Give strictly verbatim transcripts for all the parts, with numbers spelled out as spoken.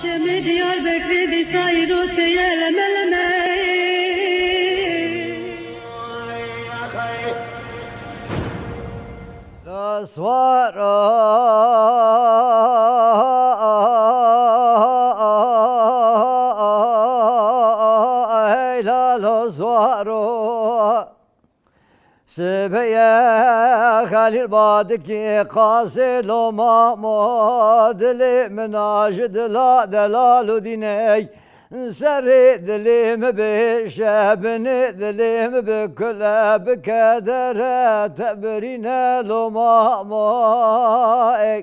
Çemê Diyarbekirê dîsa îro tê ye leme leme. La swara, ey la la swara. Sibeye Xelîl Badikî qasê lo mamo, dilê min a ji dila delal û dîney. Serê dilê min bêşe, binê dilê min bikule, bi kedere te birîne lo mamo. Ey.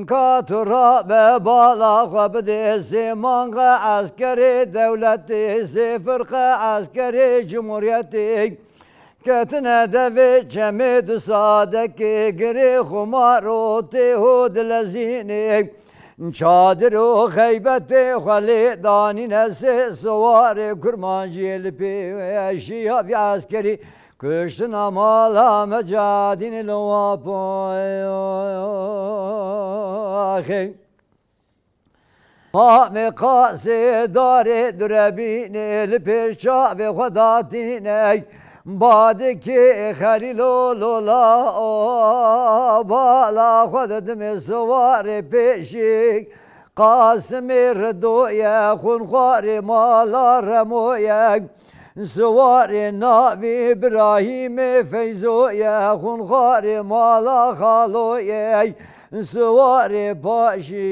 Ka tu rabe bala xwe bidê, sê manqe eskerê dewletê, sê firqe eskerê cumhuriyetê. Ketine devê çemê du sadekê, girê xumar û tê û dilezînê. Çadir û xeybetê xwe lê danîne, sê siwarê kurmanciyê li pê şiya vî eskerî. Kuştina mala me cadînê li wapoxê. Mamê qasê darê durebînê li pêş çavê xwe datîney. Badikê Xelîlo lola o, bala xwe didimê siwarê pêşî. Qasimê Rido ye, xunxwarê mala Remo ye. Siwarê navê Birahîmê Feyzo ye, xunxwarê mala Xalo ye. Siwarê paşî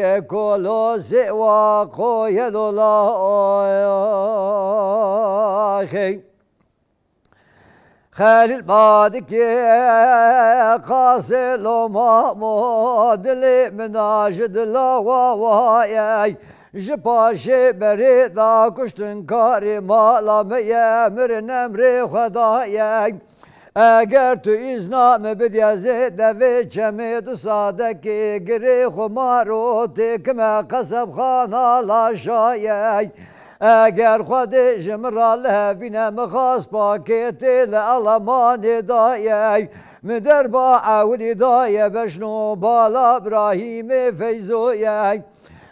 ye, kolosê wa koye lola oxê. Xelîl Badikê qasê lo mamo, dilê min a ji dila wa wa ye. Ji paşê berê da kuştin karê mala me ye, mirin emrê xwe daye. Eger tu îzna min bidiyazê devê çemê du sadekê, girê xumar û têkime qesebxana laşa ye. Eger Xwedê ji min re li hevîne, min xas pakêtê li Elemanê daye. Min derba ewilî daye beşno bala Birahîmê Feyzo ye.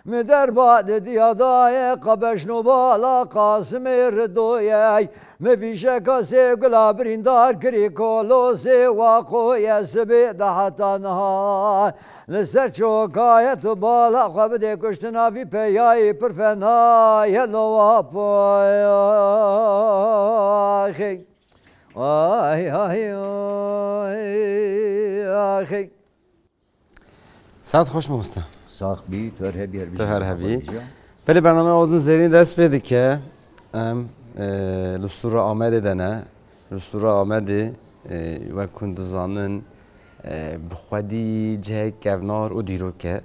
Min derba didiya daye qa beşno bala Qasimê Rido ye. Min fîşeka sê gula birîndar kirî kolosê wa koye sibê de heta niha. Li ser çoka ye tu bala xwe bidê kuştina vî peyayî pir fena ye lo wa poxê. Ay, ay, ay, axê. Saet xweş mamoste. Sax bî, tu her hebî, her Tu bijî, her hebî. Belê bername Awazên Zêrîn dest pê dike. Em, e, li sûra Amedê de ne. Li sûra Amedê, e, wek hûn dizanin, e, bi xwedî cihek kevnar û dîrok e.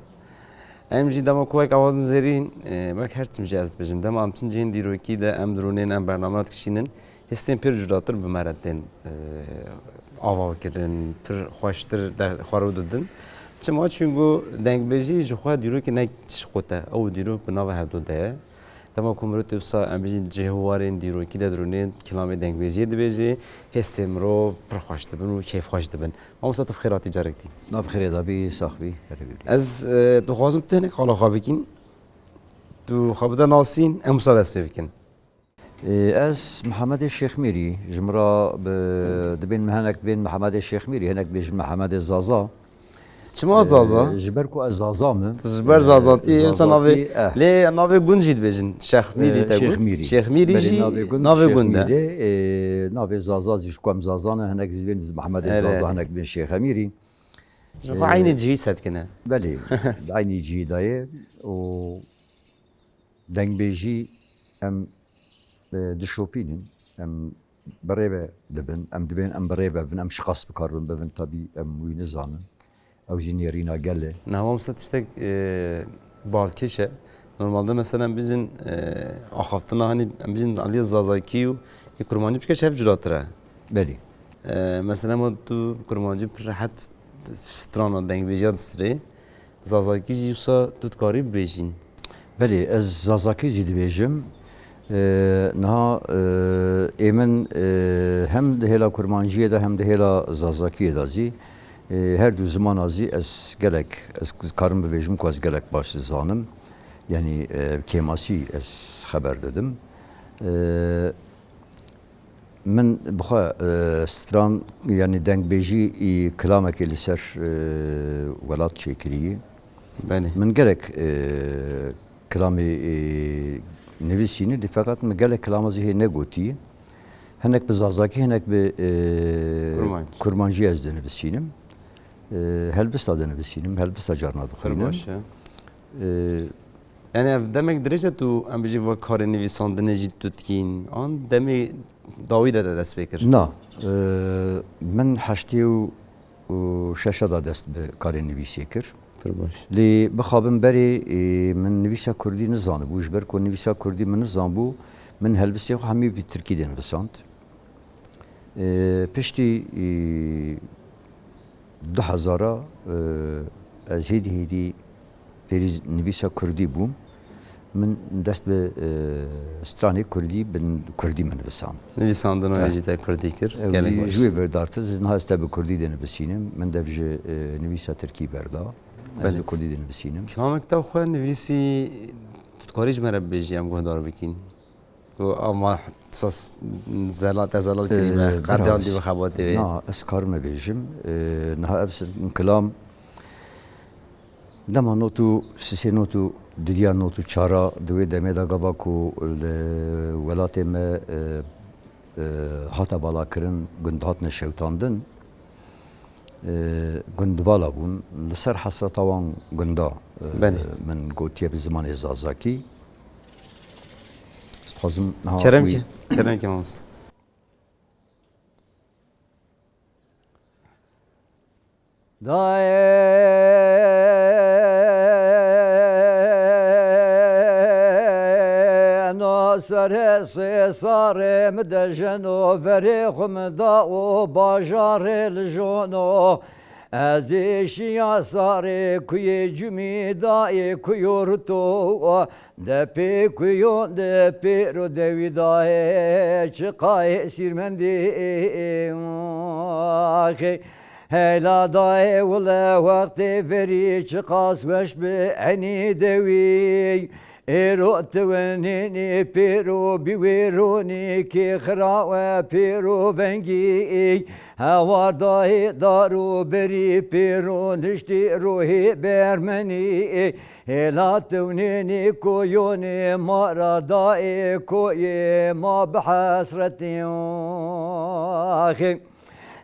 Em jî dema ku wek Awazên Zêrîn, e, wek her tim jî ez dibêjim. Dema em çin cihên dîrokî de em dirûnên em bername dikişînin, hêstên pir cudatir bi me re tên, e, ava kirin, pir xweştir der xwe rû didin. Çima? Çunku dengbêjî ji xwe dîrokê ne tişt qut e. Ew dîrok bi nava hevdu de ye. Dema ku mirov tê wisa, em bijîn cihê warên dîrokî de dirûnên kilamê dengbêjiyê dibêjê, hêstên mirov pir xweş dibin û kêfxweş dibin. Mamoste tu bi xêr hatî carek dî. Nav xêrê de bî, sax bî, her hebî. Ez, e, dixwazim tu hinek qala xwe bikîn. Tu xwe bide nasîn, em wisa dest pê bikin. Ê, ez Mihemedê Şêxmîrî, ji min re bi, dibên min hinek bên Mihemedê Şêxmîrî, hinek bêjin Mihemedê Zaza. Çima Zaza? Ê, ji ber ku ez Zaza me. Tu ji ber Ê, Zazatiyê, wisa navê, Zazatî, eh. Lê navê gund jî dibêjin. Şêxmîrî Ê, te got. Şêxmîrî. Şêxmîrî Belê, jî navê gund, navê gund e. Şêxmîrî de. Ê, navê Zaza jî ji ku em Zaza ne, hinek zî bên Mihemedê Erê. Zaza, hinek bên Şêxemîrî. Ji xwe Ê, eynî cihî sedkine. Belê, eynî cihî de ye û dengbêjî em, e, dişopînin, em bi rê ve dibin, em dibên em bi rê ve bin, em şiqas bi kar bin bibin, tabî em wî nizanin. Ew jî nêrîna gel e. Niha wisa tiştek, e, balkêş e. Normalde mesela em bijin, e, axaftina, hani em bijin aliyê Zazakî û yê Kurmancî bike, çi hev cudatir e. Belê. E, mesela ma tu Kurmancî pir rehet strana dengbêjiya distirê. Zazakî jî wisa tu dikarî bibêjîn? Belê, ez Zazakî jî dibêjim. Ee, niha, ee, ê min, ee, hem di hêla Kurmanciyê de hem di hêla Zazakiyê de zî, ee, her du zimana zî ez gelek, ez karim bibêjim ku ez gelek baş dizanim. Yanî, e, kêmasî ez xeber didim. E, min bi xwe, e, stran, yanî dengbêjî î kilamekê li ser, e, welat çêkirî. Belê. Min gelek, e, kilamê, e, nivîsîne, lê feqet min gelek kilama zî hê negotî. Hinek bi zazakî, hinek bi, e, Kurmanc. Kurmancî ez dinivîsînim. E, helbista dinivîsînim, helbista carna Pir dixwînim. Baş e. E, Yani ev demek dirêj e tu, em bijî, vê karê nivîsandinê jî tu dikîn, an demê dawî de te dest pê kir? Na, e, min heştê û şeş de dest bi karê nivîsê kir. Pir baş. Lê bixabim berê, e, min nivîsa kurdî nizanibû. Ji ber ku nivîsa kurdî min nizanbû, min helbistê xwe hemî bi tirkî de nivisand. E, piştî, e, du hezara, e, ez hêdî hêdî fêrî nivîsa kurdî bûm. Min dest bi, e, stranê kurdî, bi kurdî min nivisand. Nivîsandina wê jî te kurdî kir. Ew gelek jî baş. Ji wê vir dartist, ez niha ez te bi kurdî de nivisînim. Min dev ji, e, nivîsa tirkî berda. Ez Belê. Bi kurdî de nivisînim. Kilamek te xwe nivîsî, tu dikarî ji me re bibêjî, em guhdar bikîn? Ku ama sas zelal, te zelal kirî me, Ee, qediyan dî bi xebatê wê. Na, ez karim bêjim. Ee, niha ev s-, kilam dema not û sisê not û didiya not û çara di wê demê de gava ku li welatê me, e, e, hate valakirin, gund hatine şewtandin. E, gund vala bûn. Li ser hesreta wan gunda, e, Belê. Min gotiye bi zimanê zazakî. Ez dixwazim niha Kerem wî ki, kerem ki mamoste. Dayê, no serê sê sarê mi de jeno, verê xwe mi da û bajarê li jono. Ez ê şiya sarê kuyê cumî dayê kuyo rito. De pê kuyon de pêro dewî dayê çiqayê sîrmendê axê. Heyla dayê wile wextê verî çiqas weş bi enî dewî. Êro tiwinênê pêro bî wê ronî kê xirawe pêro vengî. Hewar dayê dar û berî pêro niştî rohê bermenî. Hêla tewnênê koyonê ma ra dayê koyê ma bi hesretê axê.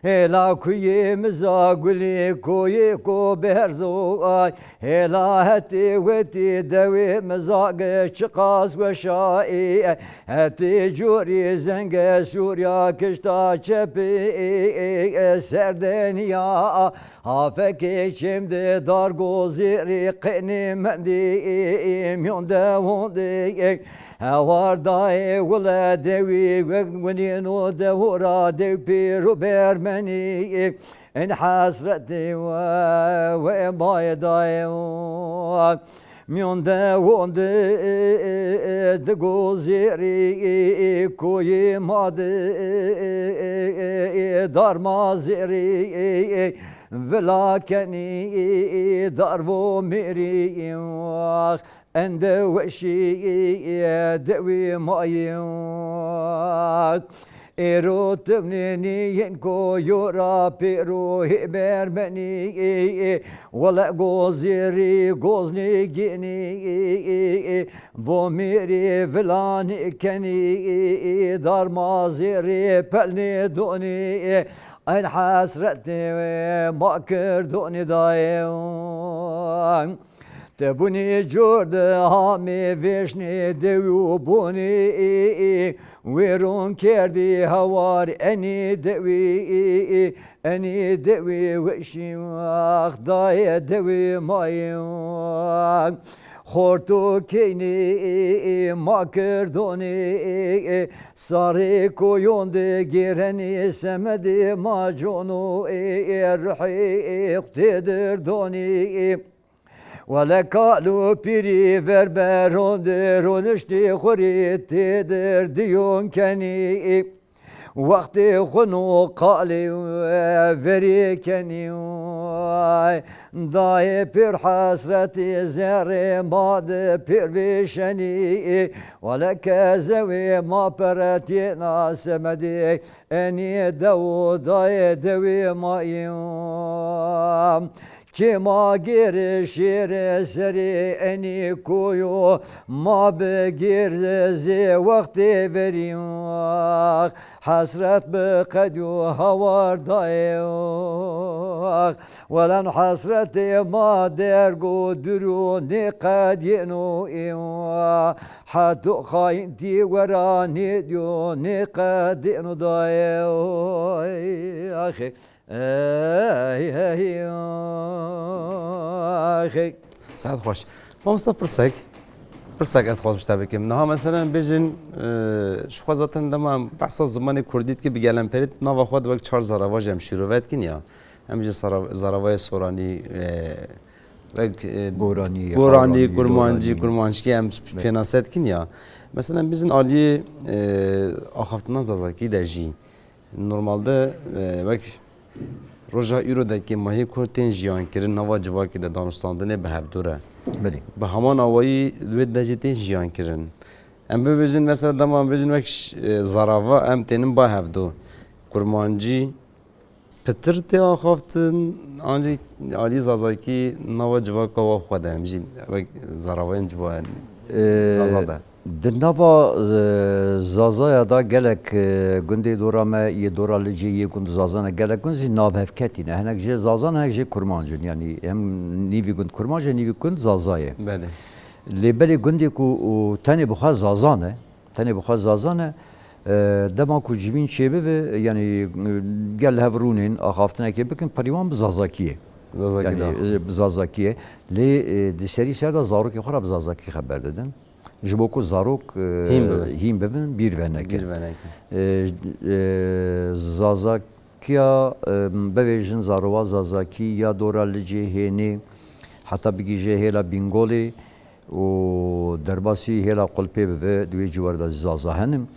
Hêla kuyê miza gulê koyê ko berzo ay. Hêla hetê wetî dewê miza ge çiqas weşa ê. Hetê corî zenge Sûriya kişta çepê serdeniya. Hafekê çêm de dar gozêrê qenê mendê myon de wondê. Hewar dayê wile dewî wek winên û dewora dew pêr û bermenî. En hesretê we, we bayê dayê we. Myon de wonde di gozêrê koyê ma de darma zêrê vila kenî darvo mêrî. Ende weşî dewî mayî. Êro tiwnênî yên koyo ra pêro hê bermenî. Wele gozêrî goznê gênî bo mêrê vilanê kenî. Darma zêrê pelnê donî. Eyn hesretê ma kirdonî dayê. Te bunî cor de hamê vêşnê dewî û bonî. Wê ron kerdî hewar enî dewî. Enî dewî weşî wext dayê dewî mayî. Xorto keynî ma kirdonî. Sarê koyon de gêrenî semedê ma cono. Ruhê xutê dirdonî. Wele kal û pîrî ver beron de roniştî xurî tê dir diyon kenî. Wextê xwe no qalê verê kenî. Ay, dayê pêr hesretî zerê ma di pêr vêşenî, weleke zewê ma peretiyê nasemedî, enî dew dayê dewê ma yî. Kê ma gêrê şêrê serê enî koyo, ma bi gêr zê wextê verî. Hesret bi qedyo hawar dayê. Welen hesretê ma dergo duro nê qediyeno. Heto xayintî wera nêdiyo nê qediyeno dayê. Axê. Ey, ey, axê. Saet xweş. Mamosta, pirsek. Pirsek ez dixwazim ji te bikim. Niha mesela bêjin, e, ji xwe zaten dema em behsa zimanê kurdî dike bi gelemperî nava xwe de wek çar zarava jî em şîrove dikin ya. Em jî zara-, zaravayê soranî, e, wek, e, Goranî, goranî, hawranî, kurmancî, loranî. Kurmanckî em Be. Pênase dikin ya. Mesela bêjin aliyê, e, axaftina zazakî de jî. Normalde, e, wek roja îro de kêmahiyê Kurd tên jiyankirin, nava civakê de danûstandinê bi hevdû re. Belê. Bi heman awayî li wê de jî tên jiyankirin. Em bibêjin, mesela dema em bêjin wek ş-, e, zarava em tênin ba hevdû. Kurmancî pitir tê axaftin, ancî alî zazakî nava civaka wa xwe de, em jî wek zaravayên civa-, Ee, Zaza de. Di nava, e, Zazaya da gelek, e, gundê dora me yê dora Licê yê gund Zazan e, gelek gund jî navhevketî ne. Hinek jê Zazan, hinek jê Kurmanc in. Yanî hem nîvî gund Kurmanc e, nîvî gund Zaza ye. Belê. Lê belê gundê ku û tenê bi xwe Zazan e, tenê bi xwe Zazan e, e, dema ku civîn çêbibe, yanî, e, gel hev rûnên, axaftinekê bikin, perî wan bi Zazakî ye. Zazakî Yanî, da. e, bi Zazakî ye. Lê, e, di serî ser de zarokê xwe re bi Zazakî xeber didin. Ji bo ku zarok, e, Hîn bibin. Hîn bibin, bîr venekin. Bîr venekin. E, e, Zazakiya, e, bivêjin zarova Zazakî ya dora Licê, Hênê, heta bigihîje hêla Bîngolê û derbasî hêla Qulpê bibe, di wê ciwar de Zaza henin.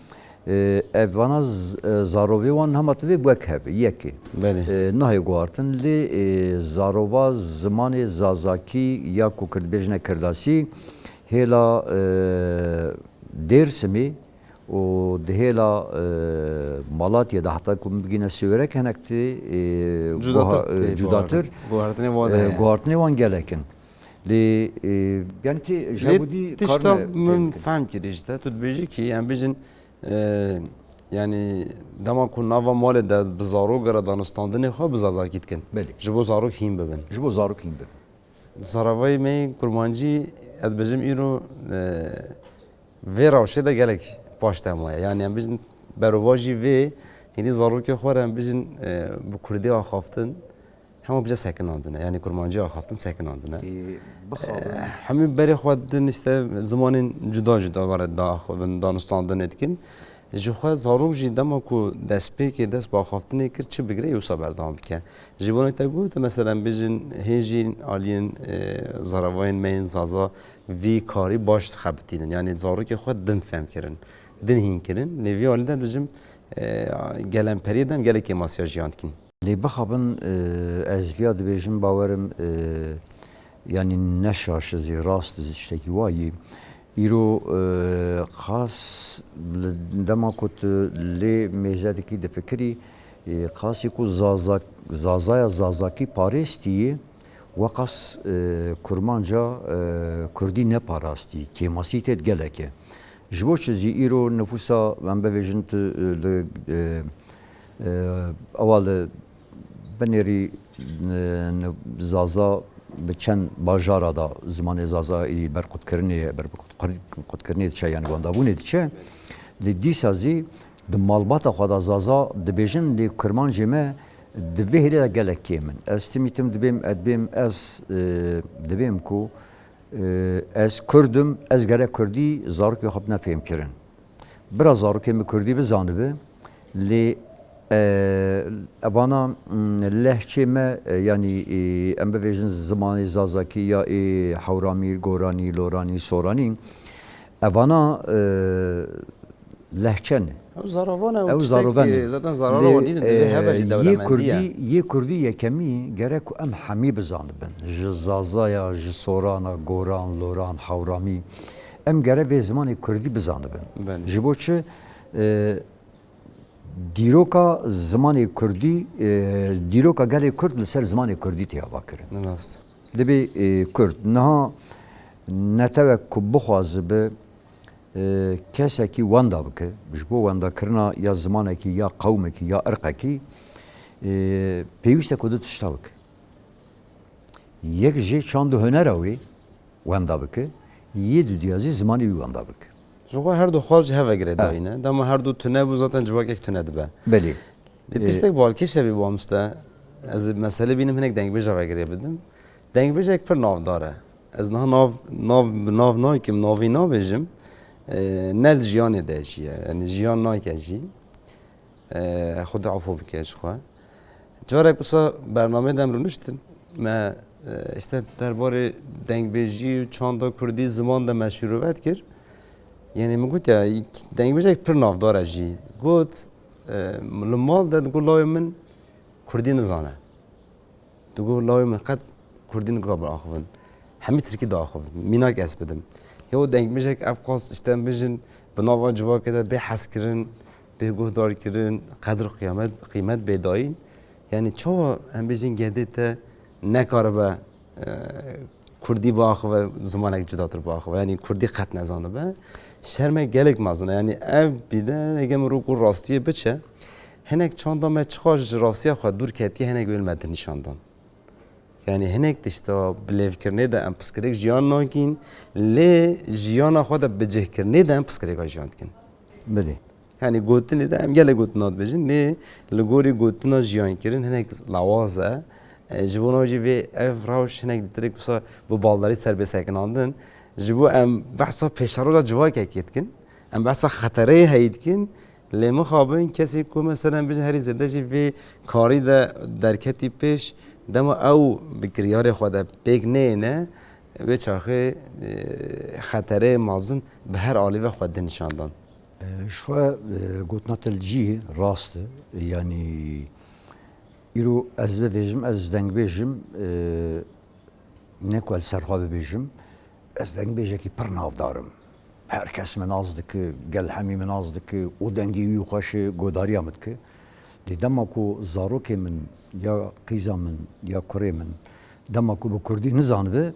E, ev vana z-, e, zarovê wan hema tu vê wek hev, yek e. Belê. E, nahê guhartin, lê, e, zarova zimanê Zazakî ya ku Kurd bêjine Kirdasî, hêla, e, Dêrsimê û di hêla, e, Malatya de heta ku min bigîne Siwêrek hinek tê, e, Cudatir guha-, e, tê cudatir, guhartin-, guhartinê wan e, heye. Guhartinê wan gelek in. Lê, e, yani tê ji Lê hevûdî tişta kar me min fêm kir. Fehm kirî ji te, tu dibêjî ki, em bêjin, e, yani dema ku nava malê de bi zarok re danûstandinê xwe bi zazakî dikin. Belê. Ji bo zarok hîn bibin. Ji bo zarok hîn bibin. Zaravayê me yê kurmancî, ez dibêjim îro, e, vê rewşê de gelek paş te maye. Yani em bijin berovajî vê, hînî zarokê xwe re em bijin, e, bi kurdî axaftin, hema bize sekinandine. Yani kurmancî axaftin sekinandine. Ê, bixabin. E, hemî berê xwe din işte zimanên cuda cuda were da-, danûstandinê dikin. Ji xwe zarok jî dema ku destpêkê dest bi axaftinê kir, çi bigire yê wisa berdewam bike. Ji bo te got, mesela, em bijin hê jî aliyên, e, zaravayên me yên Zaza vî karî baş xebitînin. Yani zarokê xwe din fem kirin, din hîn kirin. Lê vî alî de bijim, e, gelemperiyê de em gelek kêmasiya jiyan dikin. Lê bixabin, e, ez viya dibêjim, bawerim, e, yanî ne şaş e zî, rast e zî, tiştekî wa yî. Îro, e, qas li dema ku tu lê mêze dikî, difikirî, e, qasî ku Zaza-, Zazaya Zazakî parêstî, weqas, e, Kurmanca, e, Kurdî neparastî, kêmasî tê di gelek e. Ji bo çi zî îro nifûsa, em bivêjin tu, e, li, e, e, ewa li binêrî, e, ni-, Zaza bi çend bajara da zimanê Zaza î berxwedkirinê ye, berxwedkirinê diçe, yani wendabûnê diçe. Lê dîsa zî di malbata xwe de Zaza dibêjin, lê Kurmancê me di vê hêlê de gelek kêm in. Ez timî tim dibêm, ez dibêm, ez, e, dibêm ku, e, ez Kurd im, ez gerek Kurdî zarokê xwe bidime fêmkirin. Bira zarokê min Kurdî bizanibe, lê, e, evana, mm, lehçê me, e, yanî, e, em bivêjin zimanê Zazakî ya ê Hewramî, Goranî, Loranî, Soranî, evana, e, lehçe ne. Ew zaravon e, ew tiştekî zaten zarara wan nînin, divê heve jî dewlemendî ye. Yê kurdî, yê kurdî yekemî gerek ku em hemî bizanibin. Ji Zazaya, ji Sorana, Goran, Loran, Hewramî. Em gere vê zimanê kurdî bizanibin. Belê. Ji bo çi? E, dîroka zimanê kurdî, e, dîroka gelê kurd li ser zimanê kurdî tê avakirin. Rast. Dibê, e, kurd. Niha netewek ku bixwazibe, e, kesekî wenda bike, ji bo wendakirina ya zimanekî, ya qewmekî, ya irqekî, e, pêwîst e ku du tişta bike. Yek jê çand û hunera wê wenda bike, yê dudiya jî zimanê wî wenda bike. Ji xwe her du xal ji hev ve girêdayî ne. Dema her du tune bû, zaten civakek tune dibe. Belê. Lê tiştek balkêş hebî, mamoste, ez ê meselê bînim hinek dengbêja ve girê bidim. Dengbêjek pir navdar e. Ez niha nav, nav, bi nav nakim, navî nabêjim. E, ne li jiyanê de jî ye. Yanî jiyan nake jî. E, Xwedê afû bike ji xwe. Carek wisa bernameyê de em rûniştin. Me, e, işte derbarê dengbêjî û çanda kurdî ziman de me şîrove dikir. Yanî min got ya, dengbêjek pir navdar e jî. Got, e, li mal de digot lawê min kurdî nizane. Digot lawê min qet kurdî nikare biaxivin. Hemî tirkî diaxivin. Mînak ez bidim. Hêwo dengbêjek ev qas işte em bijin bi nava civakê de bê hezkirin, bê guhdarkirin, qedir qiyamet, qîmet bê dayîn. Yanî çawa em bijin gedê te nekaribe, e, kurdî biaxive, zimanek cudatir biaxive. Yanî kurdî qet nezanibe. Şermek gelek mezin e. Yanî ev bîde, ege mirov ku rastiyê biçe, hinek çanda me çiqas ji rastiya xwe dûr ketiye, hinek wê li me dinîşandan. Yanî hinek tişta bilêvkirinê de em piskirêk jiyan nakîn, lê jiyana xwe de bicihkirinê de em piskirêka jiyan dikin. Belê. Yanî gotinê de em gelek gotina dibêjin, lê li gorî gotina jiyankirin hinek lawaz e. E, ji bo nav jî vê ev rewş hinek dîtirê wisa bi baldarî ser bê sekinandin. Ji bo em behsa pêşeroja civakekê dikin, em behsa xetereyê heyî dikin, lê mixabin kesê ku meselen bijin herî zêde jî vê karî de derketî pêş, dema ew bi kiryarê xwe de pêk neyêne, wê çaxê, e, xetereyê mezin bi her alî ve xwe dinişandan. E, ji xwe, e, gotina te li cihê rast e. Yanî îro ez bivêjim, ez dengbêj im, e, ne ku ez li ser xwe bibêjim, ez dengbêjekî pir navdar im. Her kes min nas dike, gel hemî min nas dike û dengê wî xweş e, godariya min dike. Lê dema ku zarokê min, ya qîza min, ya kurê min, dema ku bi kurdî nizanibe,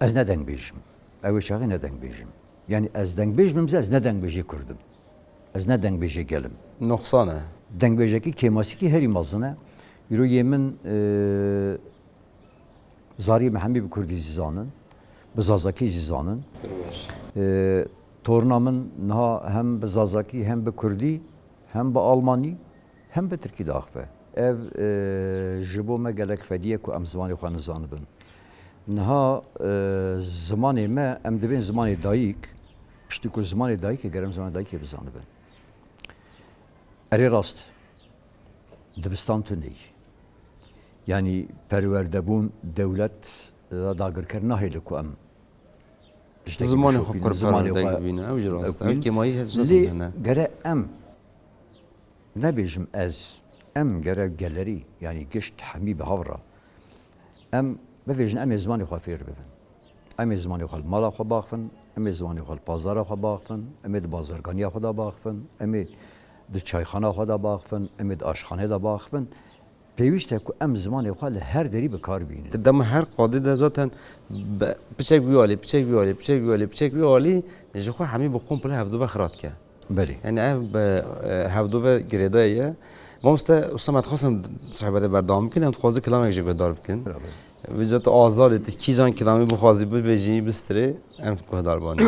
ez ne dengbêj im. Ew ê çaxê ne dengbêj im. Yanî ez dengbêj bim, ez ne dengbêjê kurd im. Ez ne dengbêjê gel im. Noqsan e. Dengbêjekî kêmasîkî herî mezin e. Îro yê min, e, zariyê min hemî bi kurdî zî zanin, bi zazakî zî zanin. Pir baş. E, torna min niha hem bi zazakî, hem bi kurdî, hem bi almanî, hem bi tirkî diaxive. Ev, e, ji bo me gelek fedî ye ku em zimanê xwe nizanibin. Niha, e, zimanê me, em dibên zimanê dayik, piştî ku zimanê dayikê, ger em zimanê dayikê bizanibin. Erê rast, dibistan tune ye. Yanî perwerdebûn dewlet, e, dagirker nahêle ku em tiştekî bişopînin, zimanê xwe pir perwerde bibîne, ew jî rast e. Ew kêmayî hene. Lê gere em, nebêjim ez, em gere gelerî, yanî gişt hemî bi hev re, em bivêjin, em ê zimanê xwe fêr bibin. Em ê zimanê xwe li mala xwe biaxivin, em ê zimanê xwe li pazdara xwe biaxivin, em ê di bazarganiya xwe de biaxivin, em ê di çayxana xwe de biaxivin, em ê di aşxanê de biaxivin. Pêwîst e ku em zimanê xwe li her derî bi kar bînin. Di dema her qadê de zaten be-, piçek wî alî, piçek wî alî, piçek wî alî, piçek wî alî ji xwe hemî bi komple hevdu ve xira dike. Belê. Yanî ev bi, e, hevdu ve girêdayî ye. Mamoste, usta me dixwastin sohbetê berdewam bikin, em dixwazin kilamek jî guhdar bikin. Bira, bira. Vêca tu azad î, tu kîjan kilamê bixwazî bibêjî, bistirê, em guhdar banî.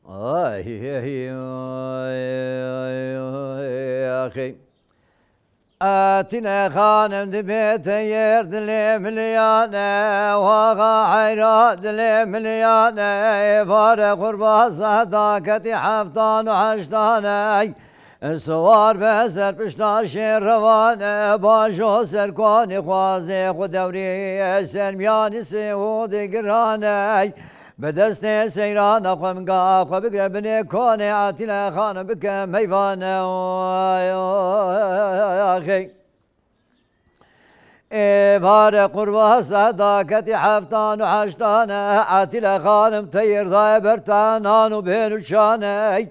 Ay, ay, ay, ay, axê. Atîne xanim dibê teyêr dilê miliyane, waxa heyra dilê miliyane, vare qurbaza da ketî heftan û heştane. Siwar be ser pişta şêrevane, bajo ser konî xwazê xwe dewrî, ser miyanî sê û digirane. Bi destê seyrana xwe min ga xwe bigre binê konê Atîle Xanim bike meyvane. Axê. Êvare qurba seda ketî heftan û heştane, Atîle Xanim teyêr daye ber te nan û bên û çane.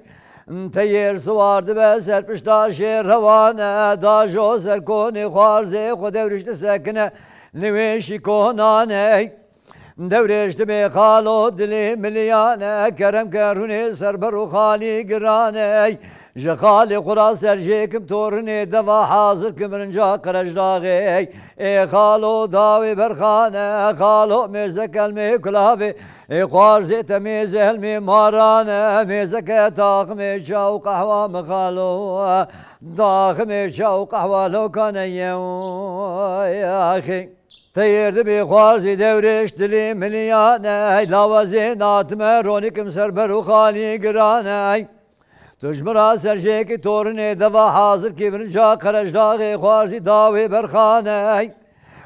Teyêr siwar dibe ser pişta şêrewane, dajo ser konê xwarzê xwe dewrişte sekine li wê şîkonane. Dewrêş dibê xalo dilê miliyane, kerem ke rûnê ser ber û xalî girane. Ji xalê xwe ra ser jêkim torinê deva hazir kim rinca Qerejdaxê. Ê xalo dawê berxane, xalo mêze kelmê kulavê. Ê xwarzê te mêze helmê marane, mêzeke taximê çaw qehwa mi xalo. Taximê çaw qehwa lokane ye. Axê. Teyêr dibê xwazî dewrêş dilê miliyane, lawezê natime ronikim ser ber û xalî girane. Tu ji min ra ser jêkî torinê deva hazir kî birinca Qerejdaxê xwarzî dawê berxane.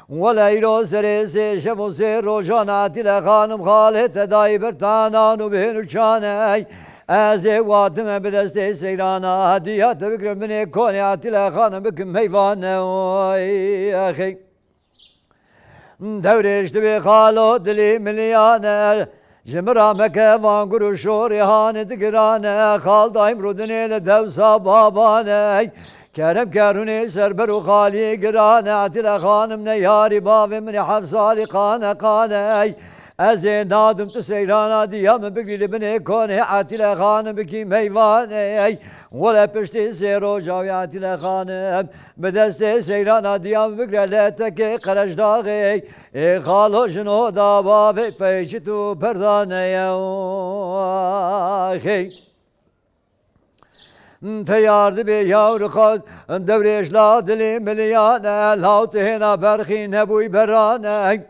Wele îro serê sê şev û sê rojan Atîle Xanim xalê te dayî ber tanan û bihên û çane. Ez ê watime bi destê seyrana diya te bigirim binê konê Atîle Xanim bikim meyvane. Oy, axê. Dewrêş dibê xalo dilî miliyane. Ji min ra meke van gur û şorê hanê digirane. Xal dayim rûdinê li dewsa babane. Kerem kerûnê ser ber û xalî girane. Atîle Xanim neyarî bavê min ê heft salî qane qane. Ez ê nadim tu seyrana diya min bigirî li binê konê Atîle Xanim bikî meyvane. Wele piştî sê roja wî Atîle Xanim. Bi destê seyrana diya min bigre letekê Qerejdaxê. Ê xalo jino da bavê peyçit û perdane ye. Axê. Te yar dibê yawr xwe dewrêş la dilê miliyane. Law tu hêna berxî nebûy berane.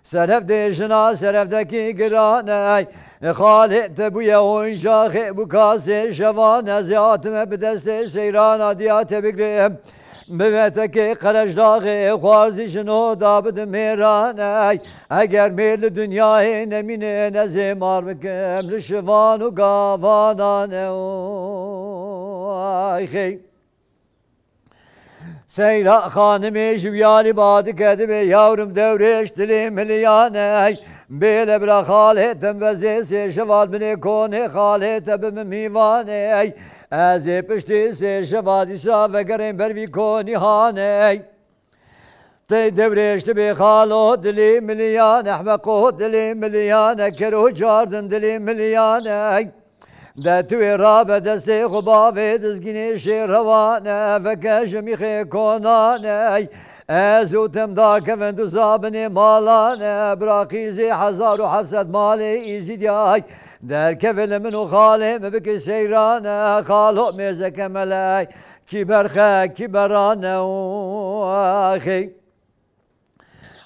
Serevdê jina serevdekî girane. Xalê te bûye oycaxê bû kasê şevan. Ez ê hatime bi destê seyrana diya te bigrim. Bi metekê Qerejdaxê xwarzî jino da bidim mêrane. Eger mêr li dinyayê nemînin, ez ê mar bikim li şivan û gavanane. Axê. Seyra Xanimê ji wiyalî ba dike dibê yawrim dewrêş dilê miliyane. Bêle bira xalê te vezê sê şeval binê konê xalê te bi min mîvane. Ez ê piştî sê şeva dîsa vegerên ber vî konî hane. Tey dewrêş dibê xalo dilê miliyane, ehmeqo dilê miliyane, kero cardin dilê miliyane. De tu wê rabe destê xwe bavê dizgînê şêrewane, veke ji mîxê konane. Ez û tim dakevin du zabinê malane, bira qîzê hezar û heft sed malê Îzîdiyay. Derkeve li min û xalê min bike seyrane, xalo mêzeke melek, kî berxe, kî berane û axê.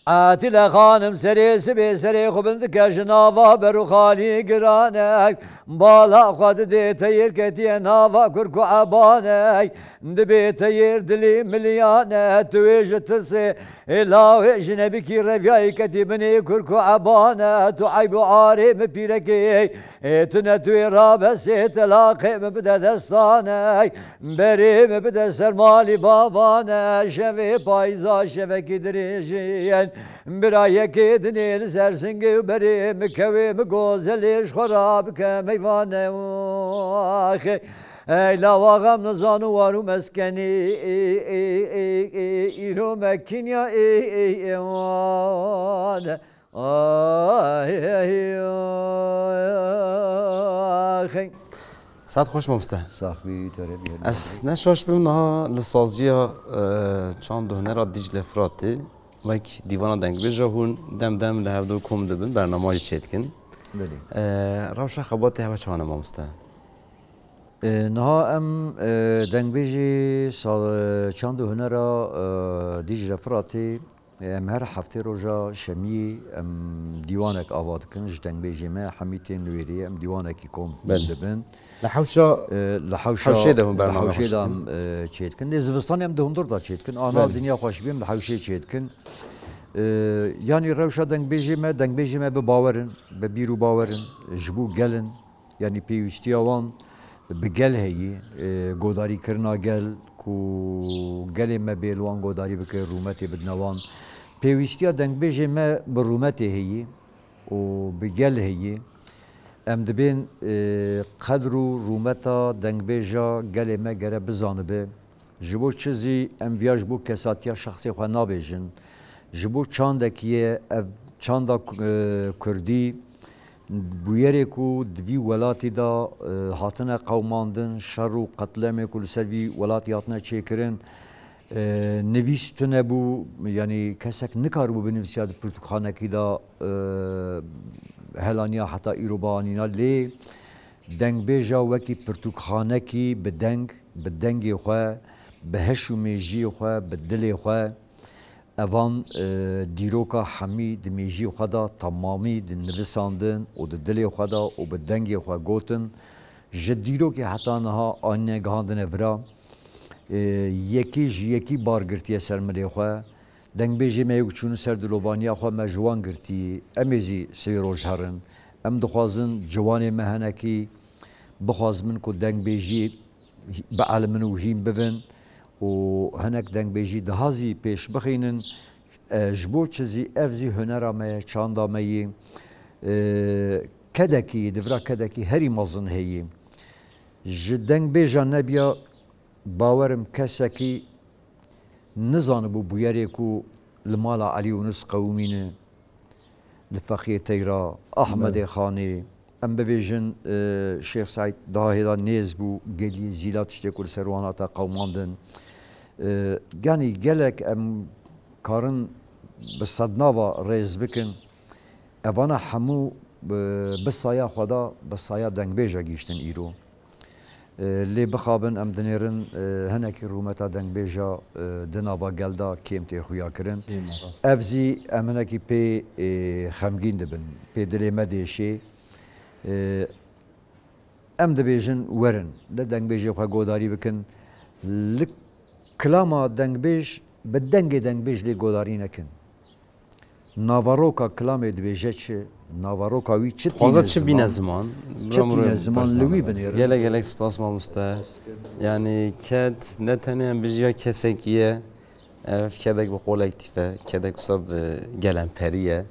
Atîle Xanim serê sibê serê xwe bin dike ji nava ber û xalî girane. Bala xwe didê teyêr ketiye nava kurk û ebane. Dibê teyêr dilî miliyane, tu wê ji tirsê ê lawê ji nebikî reviyayî ketî binê kurk û ebane. Tu eyb û arê min pîrekê, ê tu ne tu wê rabesê telaqê min bide destane. Berê min bide ser malî babane, şevê payîza şevekî dirêjî ye. Bira yekê dinê li ser singê û berê min kewê min gozelê ji xwe ra bike meyvane. Axê. Ey lawa xem nizan û war û meskenî, îro me kînya ê ê ê wan. Ay, ay, ay, ay. Saet xweş mamoste. Sax bî, te re bî. Ez ne şaş bim niha li saziya, e, çand û hunera Dîcle Firatê wek dîvana dengbêja hûn dem dem li hevdû kom dibin, bernama jî çêdikin. Belê. E, rewşa xebatê hewe çawan e mamoste? E, niha em, e, dengbêjî sa-, çand û hunera, e, Dîcle Firatê, em her heftê roja şemiyê em dîwanek ava dikin ji dengbêjê me, hemî tên li wêrê em dîwanekî kom Belê. dibin. Li hewşa E, li hewşa, hewşê de hûn li bername hewşê de xweş em, e, çêdikin. Lê zivistanê em di hundir de çêdikin. Ana Belê. dinya xweş bî em li hewşê çêdikin. E, yanî rewşa dengbêjê me, dengbêjê me bi bawer in, bi bîr û bawer in, ji bo gel in. Yanî pêwîstiya wan bi gel heyî, e, godarîkirina gel ku gelê me bê li wan godarî bike, rûmetê bidine wan. Pêwîstiya dengbêjê me bi rûmetê heyî û bi gel heyî. Em dibên, e, qedr û rûmeta dengbêja gelê me gere bizanibe. Ji bo çi zî em viya ji bo kesatiya şexsê xwe nabêjin. Ji bo çandekî ye, ev çanda, e, kurdî, bûyerê ku di vî welatî de, e, hatine qewmandin, şer û qetlemê ku li ser vî welatî hatine çêkirin, e, nivîs tune bû, yanî kesek nikaribû binivîsiya di pirtûkxanekî de, e, helaniya heta îro bianîna. Lê dengbêja wekî pirtûkxanekî bi deng, bi dengê xwe, bi heş û mêjiyê xwe, bi dilê xwe, evan, e, dîroka hemî di mêjiyê xwe de temamî di nivisandin û di dilê xwe de û bi dengê xwe gotin. Ji dîrokê heta niha anîne gihandine vira. E, yekî ji yekî bar girtiye ser milê xwe. Dengbêjê me yek çûne ser dilovaniya xwe, me ji wan girtî. Em ê zî sivê roj herin. Em dixwazin ciwanê me hinekî bixwazin ku dengbêjî bielimin û hîn bibin û hinek dengbêjî daha zî pêş bixînin. E, ji bo çi zî ev zî hunera me ye, çanda me yî. E, kedekî, di vira kedekî herî mezin heyî. Ji dengbêja nebiya bawerim kesekî nizanibû bûyerê ku li mala Elî Yûnis qewimîne, li Feqiyê Teyra, Ahmedê Belê. Xanê, em bibêjin, e, Şêx Seîd daha hêla nêz bû, gelî zîla tiştê ku li ser wan hate qewmandin. E, yanî gelek em karin bi sednava rêz bikin. Evana hemû, e, bi saya xwe de, bi saya dengbêja gihîştin îro. E, lê bixabin em dinêrin, e, hinekî rûmeta dengbêja, e, di nava gel de kêm tê xuya kirin. Kêm e, rast. Ev zî em hinekî pê, e, xemgîn dibin, pê dilê me diêşê. E, em dibêjin werin, li dengbêjê xwe godarî bikin. Li kilama dengbêj, bi dengê dengbêj lê godarî nekin. Navaroka kilamê dibêje çi? Navaroka wî çi tîne ziman? Dixwaze çi bîne ziman? Çi tîne ziman li wî binêrin? Gelek gelek spas mamoste. Yanî ked ne tenê em bijî ya kesekî ye, ev kedek bi kolektîf e, kedek wisa bi gelemperî ye.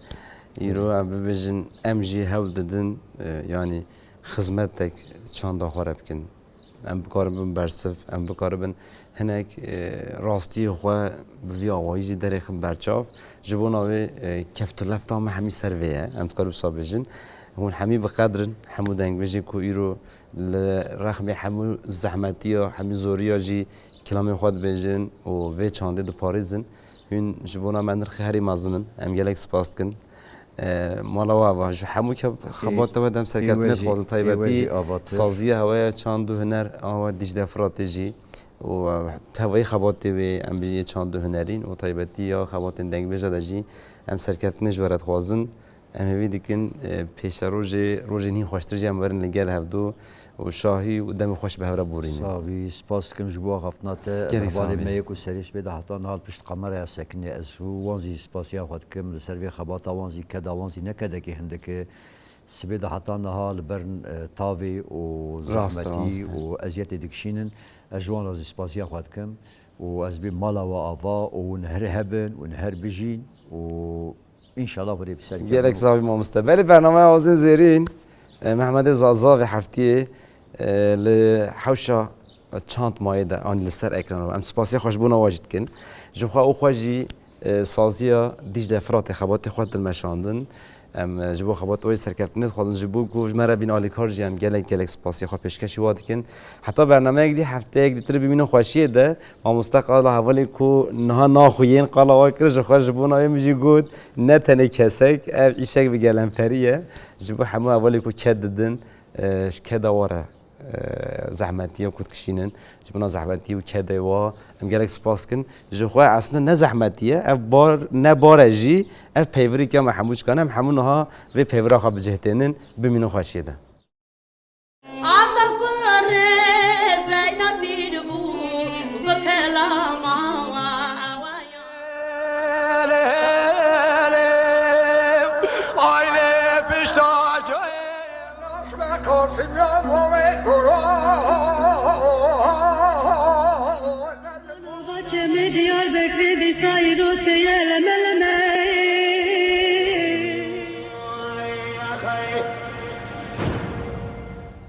Îro em bibêjin, em jî hewl didin, e, yanî xizmetek çanda xwe re bikin. Em bikaribin bersiv, em bikaribin hinek, e, rastiyê xwe bi vî awayî jî derêxin berçav. Ji bona wê, e, keft û lefta me hemî ser vê ye. Em dikaribin wisa bêjin. Hûn hemî bi qedr in, hemû dengbêjên ku îro li rexmê hemû zehmetiya, hemî zoriya jî kilamên xwe dibêjin û vê çandê diparêzin. Hûn ji bona me nirxê herî mezin in. Em gelek spas dikin. E, mala we ava. Ji hemû ke xebat te we dem serkeftinê dixwazin, taybetî saziya hewe ya çand û huner a we Dîcle Firatê jî û, e, tevayî xebatê wê em bijî çand û hunerîn û taybetî ya xebatên dengbêja de jî em serkeftinê ji we re dixwazin. Em hêvî dikin, e, pêşerojê, rojên hîn xweştir jî em werin li gel hevdu û şahî û demê xweş bi hev re borînin. Sax bî, spas dikim ji bo axaftina te. Gelek sax bî. Hevalê me yê ku serê sibê de heta niha li pişt kameraya sekinê, ez û wan zî spasiya xwe dikim. Li ser vê xebata wan zî, keda wan zî ne kedekî hindik e. Sibê de heta niha li ber, e, tavê û zehmetî û eziyetê dikişînin. Ez ji wan re zî spasiya xwe dikim û ez bê mala we ava û hûn her hebin, hûn her bijîn û Înşallah hûrê bi ser gelek kevin. Sax bî mamoste. Belê, bernameya Awazên Zêrîn, e, Mehmedê Zaza vê heftiyê, e, li hewşa çand mayê de, anî li ser ekran. Em spasiya xwe ji bona we jî dikin. Ji xwe û xwe jî, e, saziya Dîcle Firatê xebatê xwe dilmeşandin. Em, e, ji bo xebat wê serkeftinê dixwazin, ji bo ku ji me re bîn alîkar jî em gelek gelek spasiya xwe pêşkêşî wa dikin. Heta bernameyek dî, hefteyek dîtir bimînin xweşiyê de. Mamoste qala hevalê ku niha naxuyên qala wa kir, ji xwe ji bona wê min jî got, ne tenê kesek, ev îşek bi gelemperî ye. Ji bo hemû hevalê ku ked didin, e, ji keda wa re, e, zehmetiya ku dikişînin, ji bona zehmetî û kedê wa em gelek spas dikin. Ji xwe eslinde ne zehmetî ye, ev bar, ne bar e jî, ev peyvirî ke me hemû çikan, em hemû niha vê peyvira xwe bicihetênin, bimînin xweşiyê de. After kurê Zeynep pîr bû, bi kelama wa, wa ya. Kasım ya Mehmet Kur'an. Çemê Diyarbekirê dîsa îro tê ye.